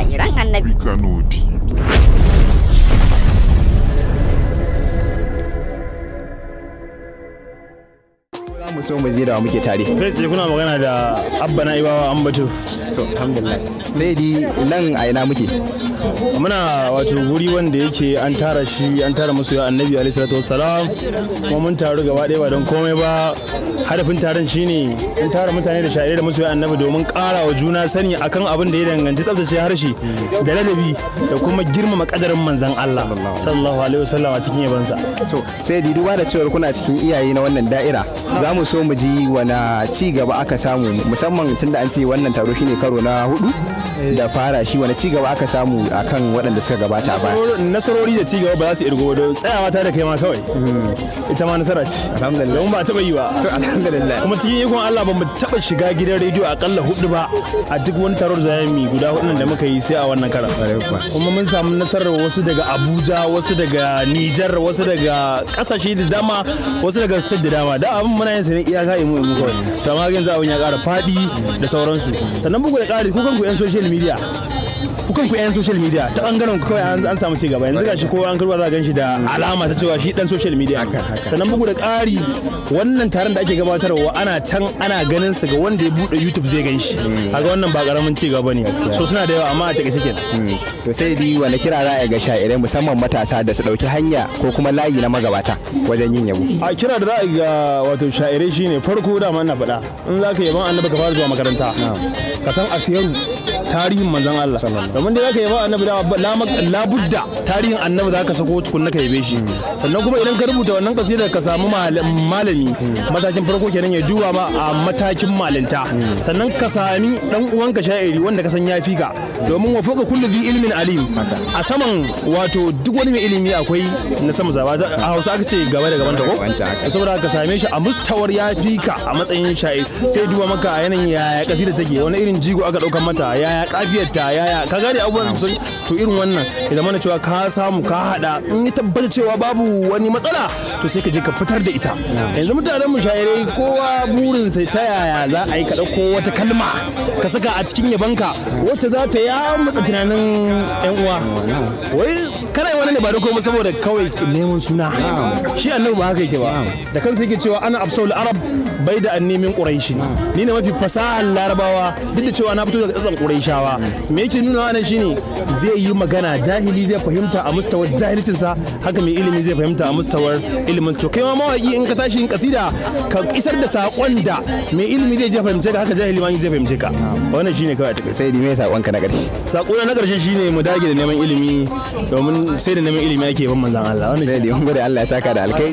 Sha'iran Annabi. Kano TV. Mu so mu je da muke tare. Kai tsaye kuna magana da Abba na Ibawa Ambatu. To alhamdulillah. Sai di nan a ina muke? Muna wato guri wanda yake an tara shi, an tara masoya Annabi alaihi salatu wassalam, kuma mun taru gaba ɗaya ba don komai ba. Hadafin taron shine an tara mutane da sha'irai da masoya Annabi domin ƙara wa juna sani akan abin da ya danganci tsaftace harshe da ladabi da kuma girmama kadarin manzon Allah sallallahu alaihi wasallam a cikin yabansa. To sai di duba da cewar kuna cikin iyaye na wannan da'ira, za mu so mu ji wani ci gaba aka samu, musamman tunda an ce wannan taro shine karo na 4 da fara shi, wani ci gaba aka samu akan waɗanda suka gabata a baya? Nasarori da ci gaba ba za su irgo ba, tsayawa ta da kai ma kawai ita ma nasara ce. Alhamdulillah. Don ba taɓa yi ba. To alhamdulillah. Kuma cikin ikon Allah ba mu taɓa shiga gidan rediyo akalla 4 ba a duk wani taro da zamu yi guda 4 da muka yi sai a wannan karan. Kuma mun samu nasarar wasu daga Abuja, wasu daga Nijar, wasu daga ƙasashe da dama, wasu daga state da dama. Da abin muna yin sa ne iyaka imu imu kawai. To amma yanzu abin ya ƙara faɗi da sauransu. Sannan bugu da ƙari, ku kanku 'yan social media, ta bangaren ku kawai an samu ci gaba. Yanzu gashi kowa an karba za gan shi da alama ta cewa shi dan social media. Sannan bugu da ƙari, wannan taron da ake gabatarwa ana can ana ganin sa, ga wanda ya bude YouTube zai gan shi. Kaga wannan ba karamin ci gaba ne. So suna da yawa, amma a takaice kenan. To sai di wani kira za a ga sha'irai musamman matasa da su dauki hanya ko kuma layi na magabata wajen yin yabo? A kira da za a ga wato sha'irai shine farko, dama ina faɗa, in za ka yaban Annabi ka fara zuwa makaranta, ka san asiyaru tarihin manzon Allah. Domin dai zaka yaba Annabi da labudda tarihin Annabi zaka sako tukunna ka yabe shi. Sannan kuma idan ka rubuta wannan kasidar ka samu malami matakin farko kenan ya duba ma a matakin malinta. Sannan ka sami dan uwanka sha'iri wanda ka san ya fi ka, domin wa fawqa kulli dhi ilmin alim. A saman wato duk wani mai ilimi akwai na sama zaba. A Hausa aka ce gaba da gaban ta ko, saboda ka same shi a mustawar ya fi ka a matsayin sha'iri, sai duba maka a yanayin yaya kasida take, wani irin jigo aka dauka mata, yaya kafiyarta, yaya ka gane abubuwan sun. To irin wannan idan mana cewa ka samu ka hada, in ya tabbata cewa babu wani matsala, to sai ka je ka fitar da ita. Yanzu mutanen mu sha'irai kowa burin sai ta yaya za a yi ka dauko wata kalma ka saka a cikin yabanka wacce za ta ya matsa tunanin yan uwa. Wai kana yi wani ne ba da komai saboda kawai neman suna. Shi Annabi ba haka yake ba, da kansa yake cewa ana afsaul arab bai da anni min quraishi, ni ne mafi fasahar larabawa duk da cewa na fito daga tsatsan quraishawa. Me yake nuna wannan shine zai yi magana jahili zai fahimta a mustawar jahilcinsa, haka mai ilimi zai fahimta a mustawar ilimin. To kai ma mawaki in ka tashi yin kasida ka isar da sakon da mai ilimi zai je fahimce ka, haka jahili ma zai fahimce ka. Wannan shine kawai a takaice. Sai di me sakonka na ƙarshe? Sako na ƙarshe shine mu dage da neman ilimi, domin sai da neman ilimi ake ban manzon Allah. Wannan Sai di mun gode, Allah ya saka da alkai.